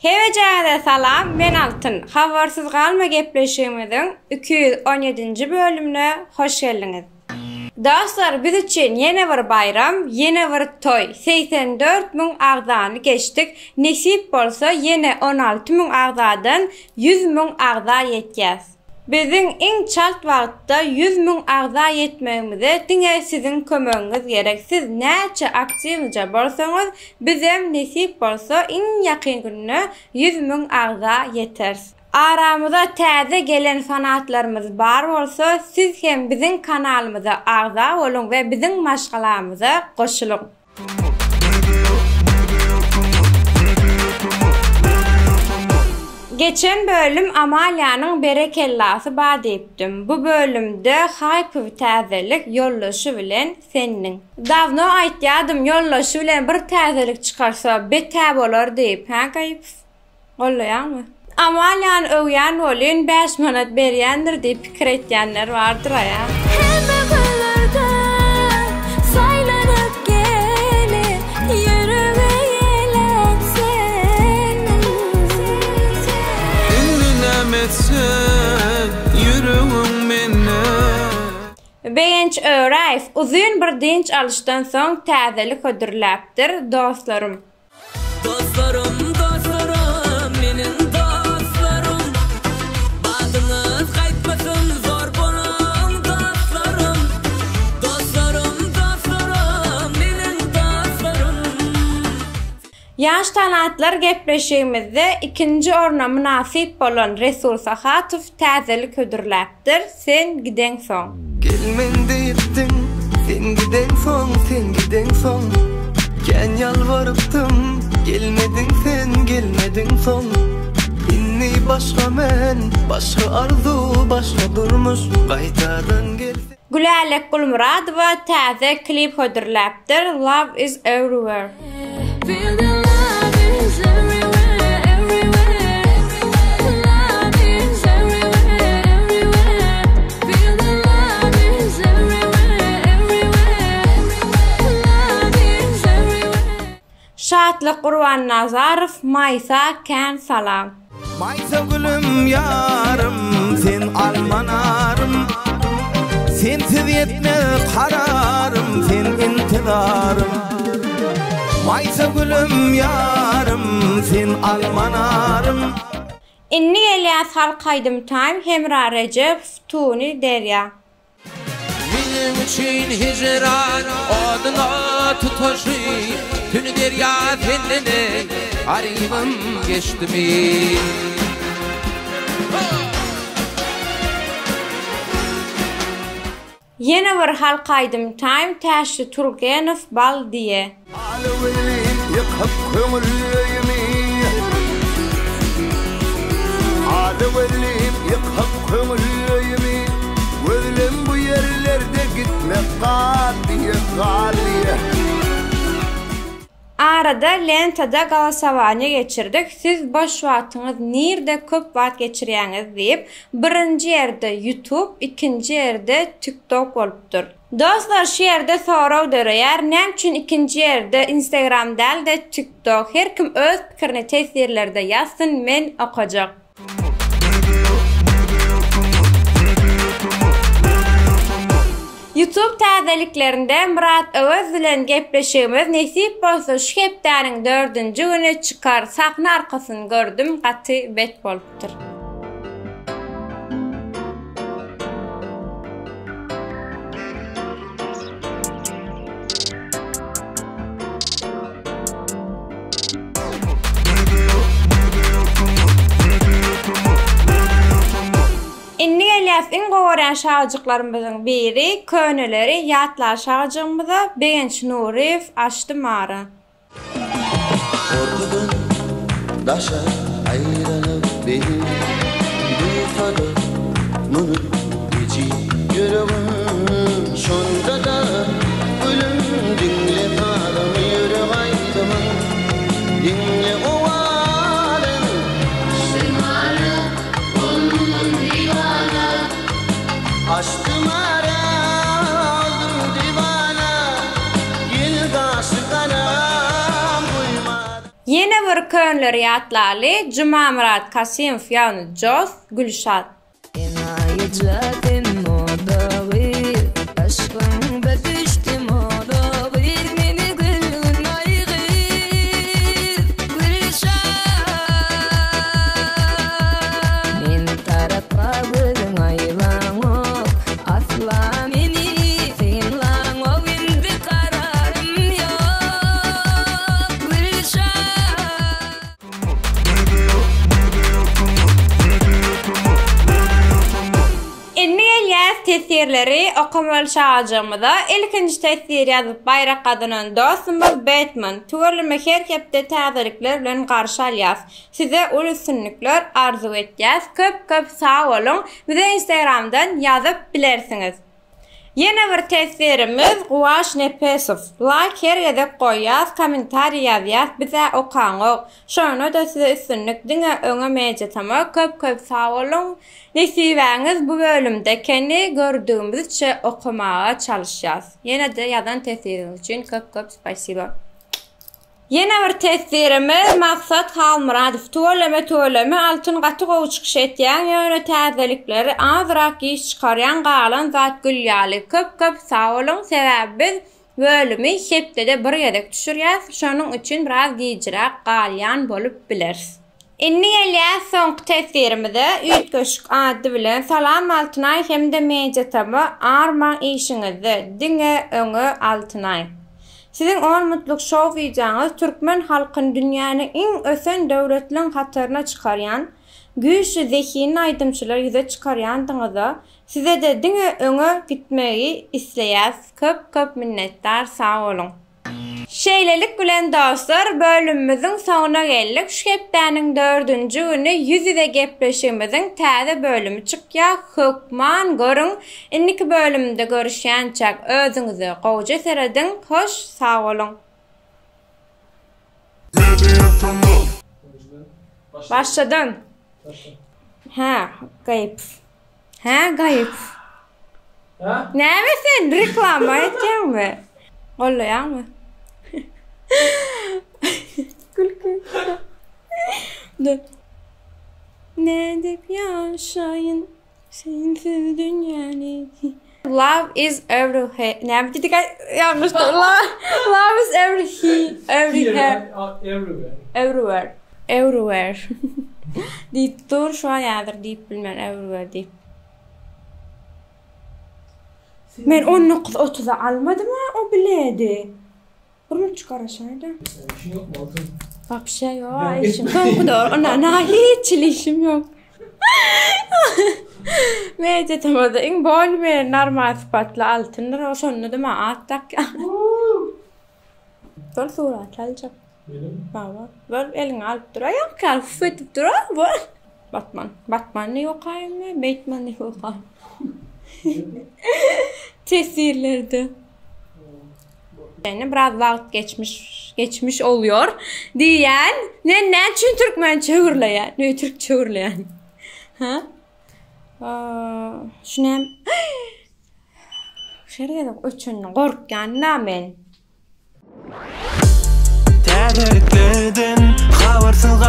Hemejäňize salam, men Altyn. Habarsyz galma gepleşigimiziň 217-nji bölümine hoş geldiňiz. Dostlar biz üçin ýene bir baýram, ýene bir toý. 84 müň agzany geçdik. Nesip bolsa ýene 16 müň agzadan 100 müň agza ýetýäs. Biziň iň çalt wagtda 100 müň agza ýetmegimize diňe siziň kömegiňiz gerek. Siz näçe aktiwnyja bolsaňyz, bizem nesip bolsa iň ýakyn günde 100 müň agza ýeteris. Aramyza täze gelen fanatlarymyz bar bolsa siz hem biziň kanalymyza agza boluň we biziň maşgalamyza goşulyň. Geçen bölüm Amaliýanyň berekellasy bar diýipdim. Bu bölümde haýpyw täzelik ýoldaşy bilen senniň. Dawno aýtýadym ýoldaşy bilen bir täzelik çykarsa betä bolar diýip, hä Gaýypow? Gollaýaňmy? Amaliýany öwýän welin 5 manat berýändir diýip pikir etýänler bardyr aýa. Hemme güllerden saýlanyp gelip ýürege ýelen sendiň. Indi näme etseň ýüregiň mende. Begenç Öräýew uzyn bir dynç alyşdan soň täzelik hödürläpdir, Dostlarym! Dostlarym, dostlarym, meniň dostlarym, Badyňyz gaýtmasyn, zor boluň dostlarym. Dostlarym, dostlarym, meniň dostlarym. Ýaş talantlar gepleşigimizde ikinji orna mynasyp bolan Resul Sahatow täzelik hödürläpdir, Sen gideňsoň. Gelmen diýipdiň, sen gideňsoň, sen gideňsoň Kän ýalbarypdym, gelmediň sen, gelmediň soň Indi başga men, başga arzuw, başga durmuş Gaýtadan gelse. Gülälek Gulmyradowa täze klip hödürläpdir, Love is everywhere. Feel the love is everywhere, everywhere. Love is everywhere, everywhere. Feel the love is everywhere, everywhere. Love is everywhere. Şatlyk Gurbannazarow Maýsa kän salam. Maýsa gülüm ýarym, sen alma narym, Sensiz ýetmez kararym, sen intizarym. Maýsa gülüm ýarym, sen alma narym. Indi gelýäs halk aýdym time Hemra Rejepow Tuny derýa. Meniň üçin hijran oduna tutaşy, Tüni derýa senden eý, garybym geçdimi? Ýene bir halk aýdym time Täşli Turgenow bal diýe. Alawelin ýykyp köňül öýümi Alawelin ýykyp köňül öýümi Gözlem bu ýerlerde gitme gal diýe gal diýe. Arada lentada golosowaniýa geçirdik, siz boş wagtyňyz nirde köp wagt geçirýäňiz diýip, birinji ýerde ýutub, ikinji ýerde tiktok bolupdyr. Dostlar şu ýerde sorag döreýär, näme üçin ikinji ýerde instagram däl-de tiktok, her kim öz pikirini teswirlerde ýazsyn men okajak. Youtube täzeliklerinde Myrat Öwez bilen gepleşigimiz nesip bolsa şu hepdäniň dördünji güni çykar sahna arkasyny gördüm gaty bet bolupdyr. Indi gelýäs iň gowy görýän şagjyklarymyzyň biri köneleri ýatla şagjygymyza Begenç Nuryýew açdy mara. Gorkudan daşa aýralyk beni Duýsa-da muny ejiz ýüregim Şonda-da gülüm diňle sazymy ýürek aýdymyn Diňle owazyn Şemala oldum diwana. Açdym ara oldum diwana Gel daşy garam guýmana. Ýene bir könleri ýatlaly, Jumamyrat Kasymow ýagny Jos, Gülşat. Enaýyja sen moda gyz, Yşkyňda düşdi moda gyz, Meni gülgün aý gyz, Gülşat. Men tarapa gözüň aýlaňok, Asla meni synlaňok, Indi kararym ýok, Gülşat. Indi gelýäs teswirleri okamaly çagajygymyza. Ilkinji teswir ýazyp baýrak gazanan dostumyz Batman. Tüweleme her hepde täzelikler bilen garşy alýas. Size uly üstünlikler arzuw etýäs. Köp köp sag boluň. Bize instagramdan ýazyp bilersiňiz. Ýene bir teswirimiz Guwaş Nepesow. Laýk her gezek goýýas, kommentariý ýazýas, bizä okaňok. Şonda-da size üstünlik diňe öňe Mediatama köp köp sag boluň. Nesibäňiz bu bölümde ekeni gördügimizçe okamaga çalyşýas. Ýene-de ýazan teswiriňiz üçin köp köp spasiba. Ýene bir teswirimiz Maksat Halmyradow tüweleme tüweleme Altyn gaty gowy çykyş etýäň ýöne täzelikleri azyrak giç çykarýaň galan zat gül ýaly köp köp sag boluň sebäbi biz bölümi hepdede bir gezek düşürýäs şonuň üçin biraz gijiräk galýan bolup bileris. Indi gelýäs soňky teswirimize üýtgeşik ady bilen Salam Altynaý hemde Mediataba armaň işiňizde diňe öňe Altynaý. Siziň on mutluk şou wideoňyz türkmen halkyny dünýäniň iň ösen döwletleň hataryna çykarýan, güýçli zehinli aýdymçylary ýüze çykarýandyňyza sizede diňe öňe gitmegi isleýäs köp köp minnetdar sag boluň. Şeýlelik bilen dostlar bölümimiziň soňuna geldik. Şu hepdäniň dördünji güni ýüz-ýüze gepleşigimiziň täze bölümi çykýar. Hökman görüň. Indiki bölümde görüşýänçäk özüňize gowja serediň. Hoş sag boluň. Başladyň. Hä, gaýyp. Hä, gaýyp. Näme sen reklama etýäňmi? Gollaýaňmy? Gülki. Dur. Nädip ýaşaýyn sensiz dünýäni. Love is everywhere. Näme diýdik? Ýalňyş. Love is every he, everywhere. Everywhere. Everywhere. Diýip dur, şu an häzir diýip bilmen everywhere diýip. Men on dokuz otuza almadym-a o biledi. Bir minutçyk garaşaýda. Işiň ýokmy Altyn? Wapşe ýok işim. Soňky dogry. Onda na hiç hili işim ýok. Media tamada iň bol we normal sypatly altyndyr. O şonda-da maňa at dakýar. Bol surat aljak. Meniň? Baba. Bol eliňe alyp dur. Aýak ýaly huf edip dur. Bol. Batman. Batman diýip okaýynmy? Beýtman diýip okaýyn. Teswirlerde. Ýöne biraz wagt geçmiş geçmiş bolýar diýýän. Men näme üçin türkmençe gürleýän? Ne türkçe gürleýän? Ha? Şu näme? Her gezek öçende gorkýan da men. Täzeliklerden habarsyz.